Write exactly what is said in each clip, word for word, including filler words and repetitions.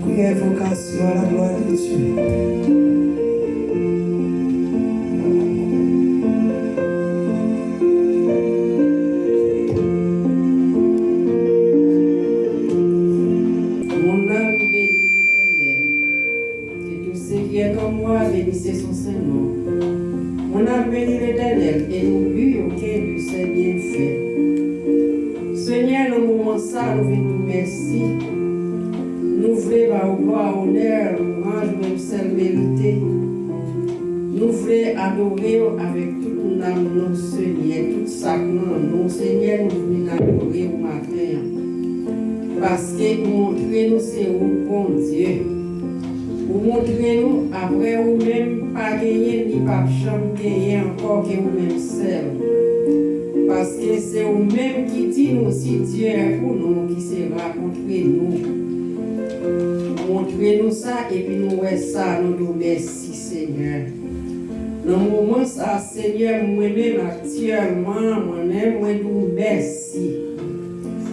Prière, invocation à la gloire de Dieu. Mon âme bénit l'Éternel. Que tout ce qui est en moi bénisse son saint nom. Mon âme bénit l'Éternel et n'oublie aucun de ses bienfaits. Senyè, nan moman sa, nou vin di w mèsi. Nou vle ba w glwa, onè, louwanj ou menm sèl merite. Nou vle adore w avèk tout nanm nou, Senyè, tout sa k nan nou, Senyè, nou vin adore w maten an. Paske ou montre nou se ou Bondye. Ou montre nou, apre ou menm, pa genyen ni p ap janm genyen ankò ke ou menm sèl. Paske se ou menm ki di nou, si Dieu est pour nous, qui sera contre nous. Ou montre nou sa, epi nou wè sa, nou di w mèsi, Senyè. Nan moman sa, Senyè, mwen menm aktyèlman, mwen menm, mwen di w mèsi.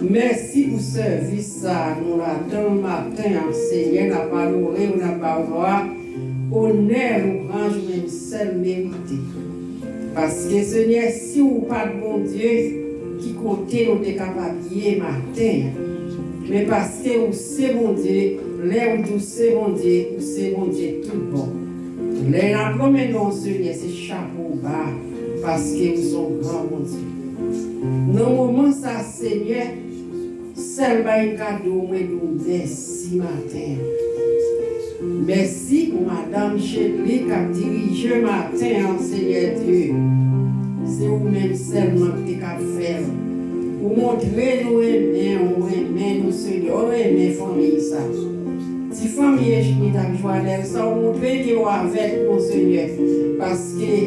Mèsi pou sèvis sa a, nou ladan l maten an, Senyè, n ap adore w, n ap ba w glwa, onè, louwanj ou menm sèl merite. Paske, Senyè, si w pa t Bondye, ki kote nou te kapab ye maten an? Men paske ou se Bondye, lè ou di w se Bondye, ou se Bondye tout bon. Lè n ap lonmen non w, Senyè, se chapo ba, paske ou se yon gran Bondye. Nan moman sa, Senyè, sèl bagay m ka di w, mwen di w mèsi maten an. Mèsi pou madanm Chedly k ap dirije maten an, Senyè Dye. Se ou menm sèlman ki te kab fè l. Ou montre nou renmen w, ou renmen nou, Senyè. Ou renmen fanmi sa. Ti fanmi Echmit ak Jwanèl sa, ou montre ke w avèk nou, Senyè. Paske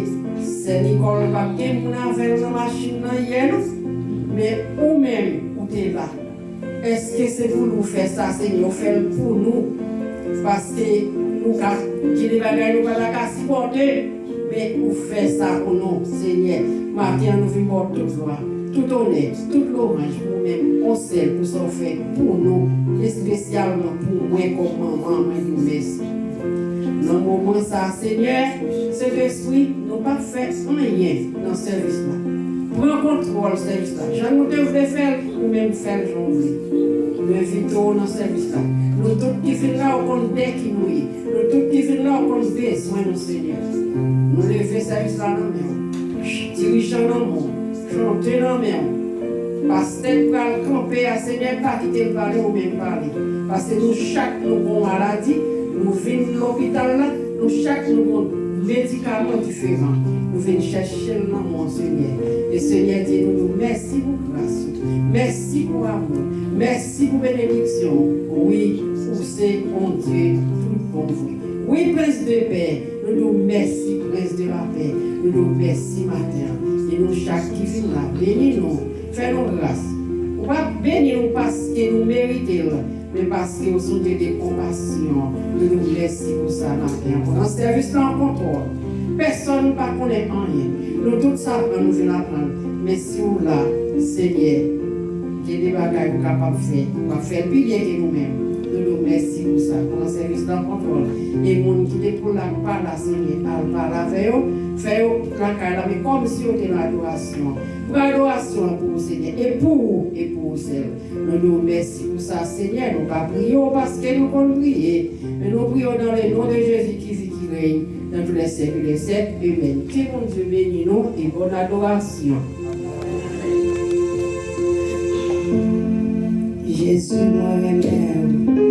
sè Nikòl pa t gen moun avè l nan machin nan yè, non. Men ou menm, ou te la. Èske se pou nou fè sa, Senyè? Ou fè l pou nou. Paske nou ka gen de bagay nou pa ta ka sipòte, men ou fè sa pou nou, Senyè. Maten an, nou vin ba w tout glwa, tout onè, tout lwanj pou ou menm, yon sèl pou sa w fè pou nou, espesyalman pou mwen kòm manman, mwen di w mèsi. Nan moman sa a, Senyè, Sentespri, nou p ap fè anyen nan sèvis la. Pran kontwòl sèvis la. Jan nou te vle fè l, ou menm fè l jan w vle. Nou envite w nan sèvis la. Nou tout ki vin la, ou konn de ki nou ye. Nou tout ki vin la, ou konn bezwen nou, Senyè. Nou leve sèvis la nan men w. Dirijan nan men w. Chante nan men w. Pastè k pral kanpe a, Senyè, pa kite l pale, ou menm pale. Paske nou chak nou gon maladi, nou vin lopital la, nou chak nou gon medikaman diferan. Nou vin chèche l nan men w, Senyè. E Senyè Dye, nou di w mèsi pou gras ou. Mèsi pou amou w. Mèsi pou benediksyon w. Wi, ou se Bondye tout bon vre. Wi, Prens de pè, nou di w mèsi, Prens de lapè. Nou di w mèsi maten an. E nou chak ki vin la, beni nou, fè nou gras. Ou pa beni nou paske nou merite l, men paske ou se yon Dye de konpasyon. Nou di w mèsi pou sa maten an. Pran sèvis la an kontwòl. Pèsonn pa konnen anyen. Nou tout sa aprann, nou vin aprann. Men si w la, Senyè, gen de bagay ou kapab fè. Ou ap fè l pi byen ke nou menm. Nou di w mèsi pou sa. Pran sèvis la an kontwòl. E moun ki te pou la k pa la, Senyè, al pale avè yo. Fè yo lakay la, men kòmsi yo te nan adorasyon. Pran adorasyon an pou ou, Senyè. E pou ou, e pou ou sèl. Nou di w mèsi pou sa, Senyè. Nou pa priye w paske nou konn priye, men nou priye w dans le nom de Jésus qui vit, qui règne dans tous les siècles des siècles. Amen. Ke Bondye beni nou e bòn adorasyon. Jezi, mwen renmen w.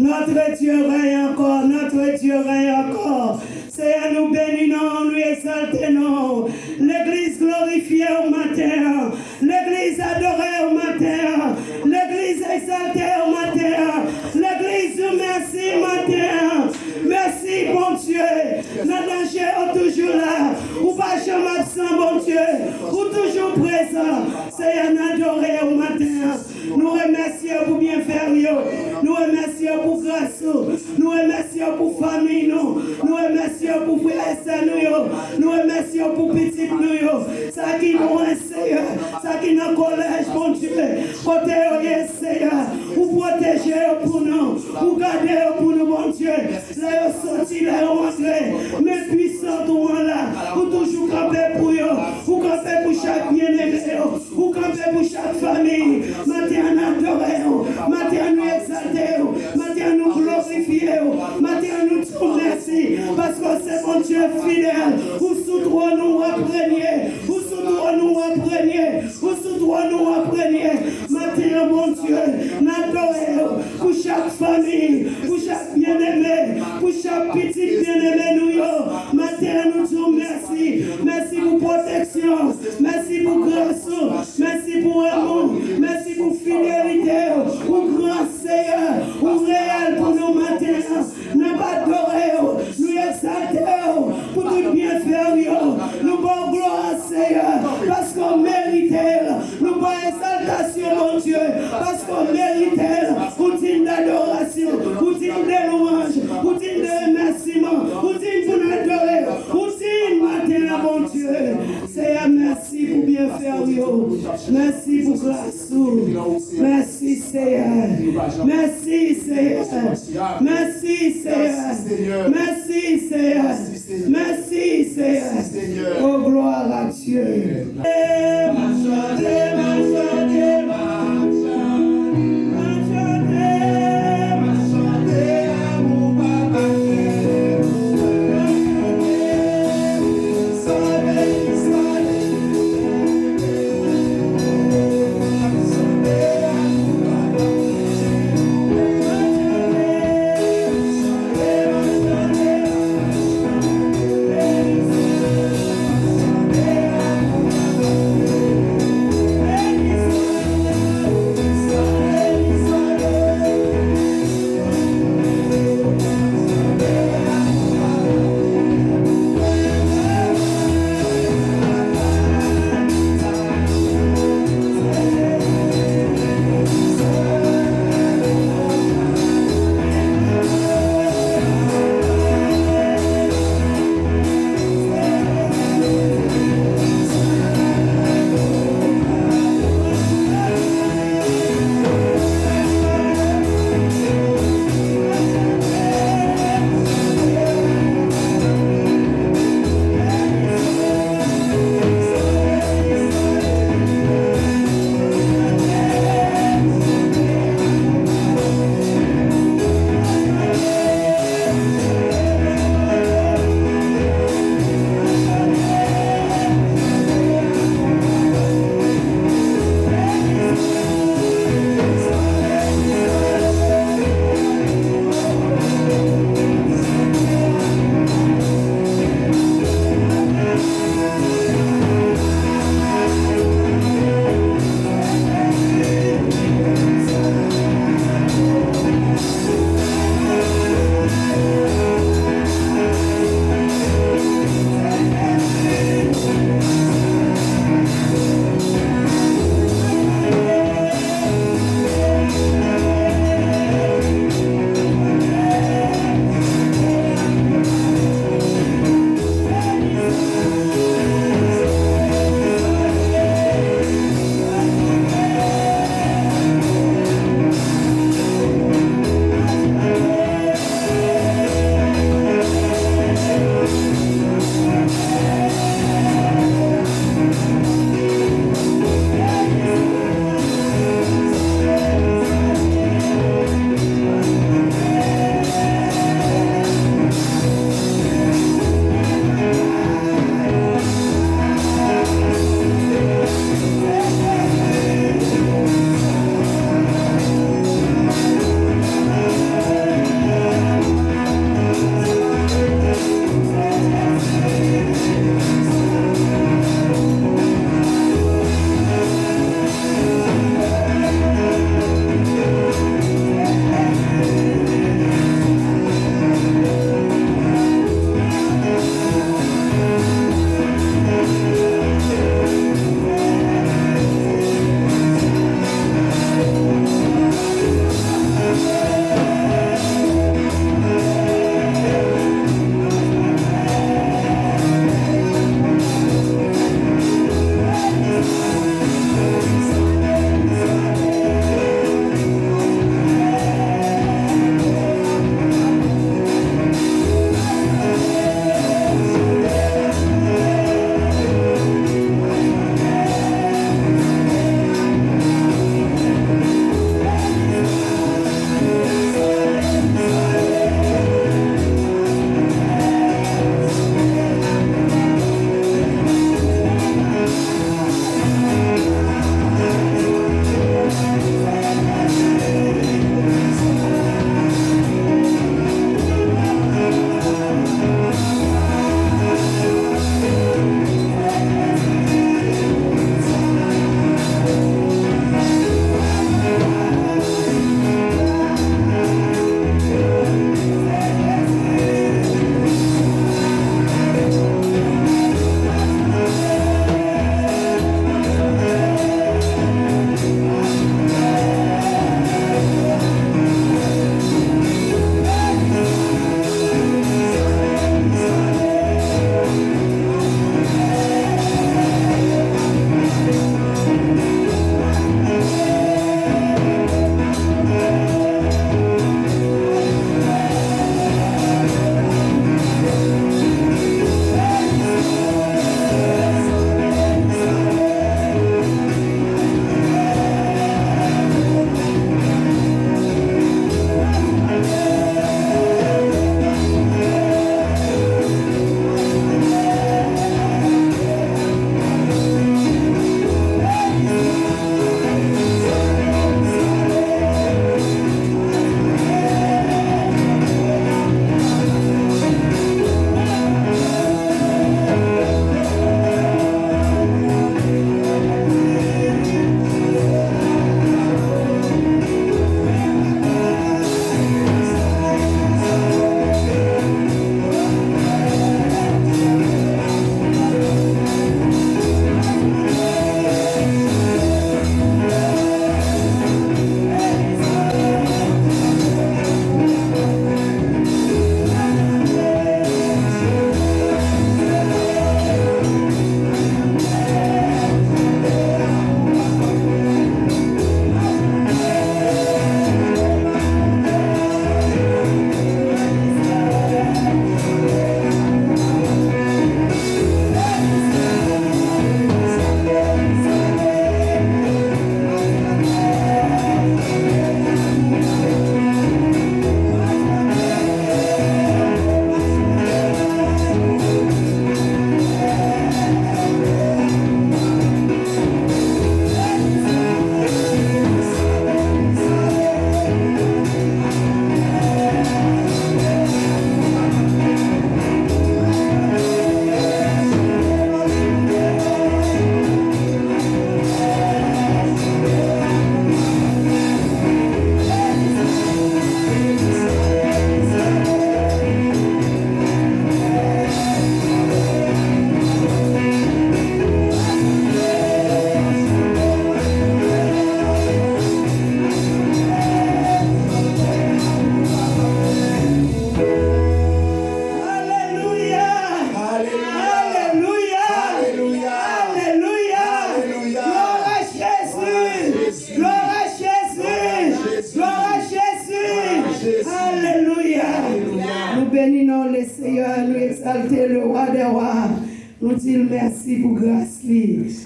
Notre Dieu règne encore, notre Dieu règne encore. Seyè, nou beni non w, nou egzalte non w. Legliz glorifye w maten an. Legliz adore w maten an. Legliz egzalte w maten an. Legliz di w mèsi maten an. Mèsi, Bondye. Nan danje w toujou la. Ou pa janm absan, Bondye. Ou toujou prezan. Seyè, n adore w maten an. Nou remèsye w pou byenfè w yo. Nou remèsye w pou gras ou. Nou remèsye w pou fanmi nou. Nou remèsye w pou frè e sè nou yo. Nou remèsye w pou pitit nou yo. Sa ki lwen, Seyè. Sa ki nan kolèj, Bondye. Kote yo ye, Seyè. Ou pwoteje yo pou nou. Ou gade yo pou nou, Bondye. Lè yo soti, lè yo antre, men pwisans ou an la, ou toujou kanpe pou yo, ou kanpe pou chak byeneme yo, ou kanpe pou chak fanmi. Maten an, n adore w, maten an, nou egzalte w, maten an, nou glorifye w, maten an, nou di w mèsi, paske w se Bondye fidèl, ou sou twòn ou, w ap renye, ou sou twòn ou, w ap renye, ou sou twòn ou, w ap renye. Maten an, Bondye, n adore w pou chak fanmi, pou chak byeneme, pou chak pitit byeneme nou yo. Maten an, nou di w mèsi. Mèsi pou pwoteksyon w. Mèsi pou gras ou. Mèsi pou amou w. Mèsi pou fidelite w. Ou gran, Seyè. Ou reyèl pou nou maten an. N ap adore w. Nou egzalte w pou tout byenfè w yo. Nou ba w glwa, Seyè, paske w merite l. Nou ba w egzaltasyon, Bondye, paske w merite l. Ou diy de adorasyon, ou diy de lwanj, ou diy de remèsiman, ou diy pou n adore, ou diy maten an, Bondye. Seyè, mèsi pou byenfè w yo. Mèsi pou gras ou. Mèsi, Seyè. Mèsi, Seyè. Mèsi, Seyè. Mèsi, Seyè. Mèsi, Seyè. Oh, gloire à Dieu. M ap chante, m ap chante, m ap chante, m ap chante, m ap chante, amou papa m. Wa, nou di l mèsi pou gras li.